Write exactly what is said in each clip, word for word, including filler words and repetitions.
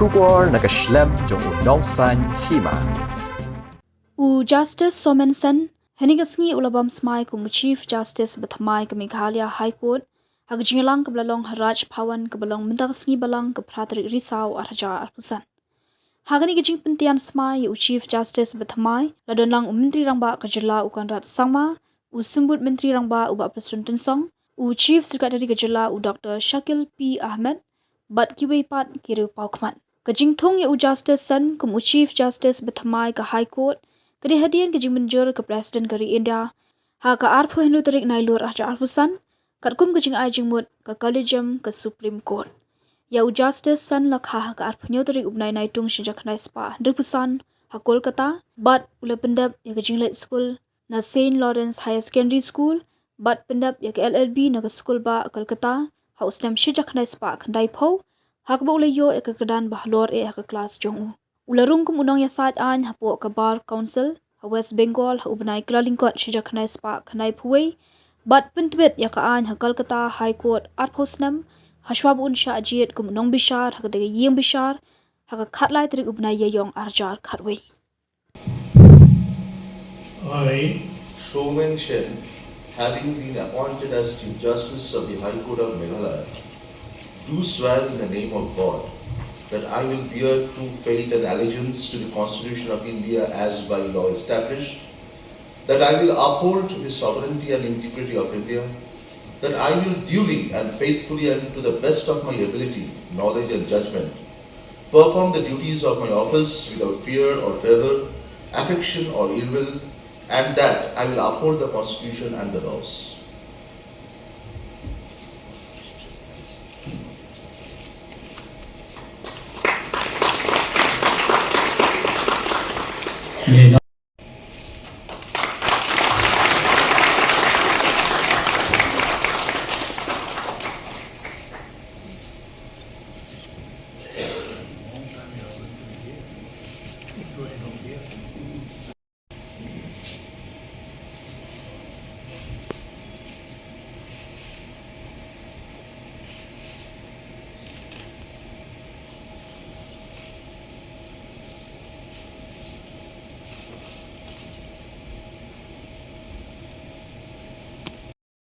Khubor na ka shlem jong u nongsaiñ hima. U Justice Somen Sen, hynne ka sngi u la bam smai kum u Chief Justice ba thymmai ka Meghalaya High Court, ha ka jingïalang kaba la long ha Raj Bhavan kaba long mynta ka sngi Balang ka phra tarik Risaw ar hajar arphew san. Ha kane ka jingpyntian smai ïa u Chief Justice ba thymmai, la don lang u Myntri Rangbah ka jylla u Conrad Sangma, u Symbud Myntri Rangbah u Bah Prestone Tynsong, u Chief Secretary ka jylla u Doctor Shakil P Ahmed, bad kiwei pat ki riew paw khmat. Ka jingthung ïa u Justice Sen kum u Chief Justice ba thymmai ka High Court, ka dei hadien ka jingmynjur ka President ka ri India, ha ka arphew hynriew tarik Nailur ar hajar arphew san, katkum ka jingai jingmut ka Collegium ka Supreme Court. Ïa u Justice Sen la kha ha ka arphew hynñiew tarik u bnai Naitung shi hajar khyndai spah hynriewphew san ha Kolkata, bad u la pyndep ïa ka jingleit skul na Saint Lawrence Higher Secondary School, bad pyndep ïa ka L L B na ka skul bah Kolkata ha u snem shi hajar khyndai spah khyndaiphew, ha kaba u la ïoh ïa ka kyrdan ba halor eh ha ka klas jong u. U la rung kum u nongïasaid aiñ hapoh ka Bar Council ha West Bengal ha u bnai Kyllalyngkot shi hajar khyndai spah khyndaiphew wei, bad pyntbit ïa ka aiñ ha Kolkata High Court arphew snem, hashwa ba un shah jied kum u nongbishar ha katei ka ïing bishar ha ka khatlai tarik u bnai Ïaïong ar hajar khatwei. I, Shomen Sen, having been appointed as Chief Justice of the High Court of Meghalaya, do swear in the name of God that I will bear true faith and allegiance to the Constitution of India as by law established, that I will uphold the sovereignty and integrity of India, that I will duly and faithfully and to the best of my ability, knowledge and judgment, perform the duties of my office without fear or favor, affection or ill will, and that I will uphold the Constitution and the laws.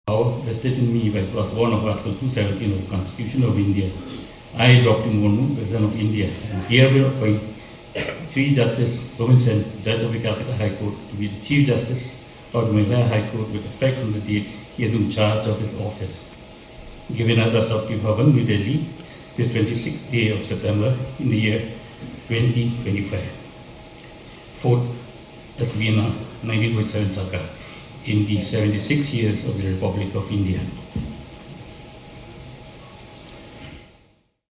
Power vested in me by clause one of Article two seventeen of the Constitution of India, I, Droupadi Murmu, President of India, do hereby appoint Shri Justice Somen Sen, Judge of the Calcutta High Court, to be the Chief Justice of the Meghalaya High Court with effect from the date he assumed charge of his office. Given at Rashtrapati Bhavan, New Delhi, this twenty-sixth day of September in the year twenty twenty-five. Fourth Asbina, nineteen forty-seven Saka, in the seventy-six years of the Republic of India.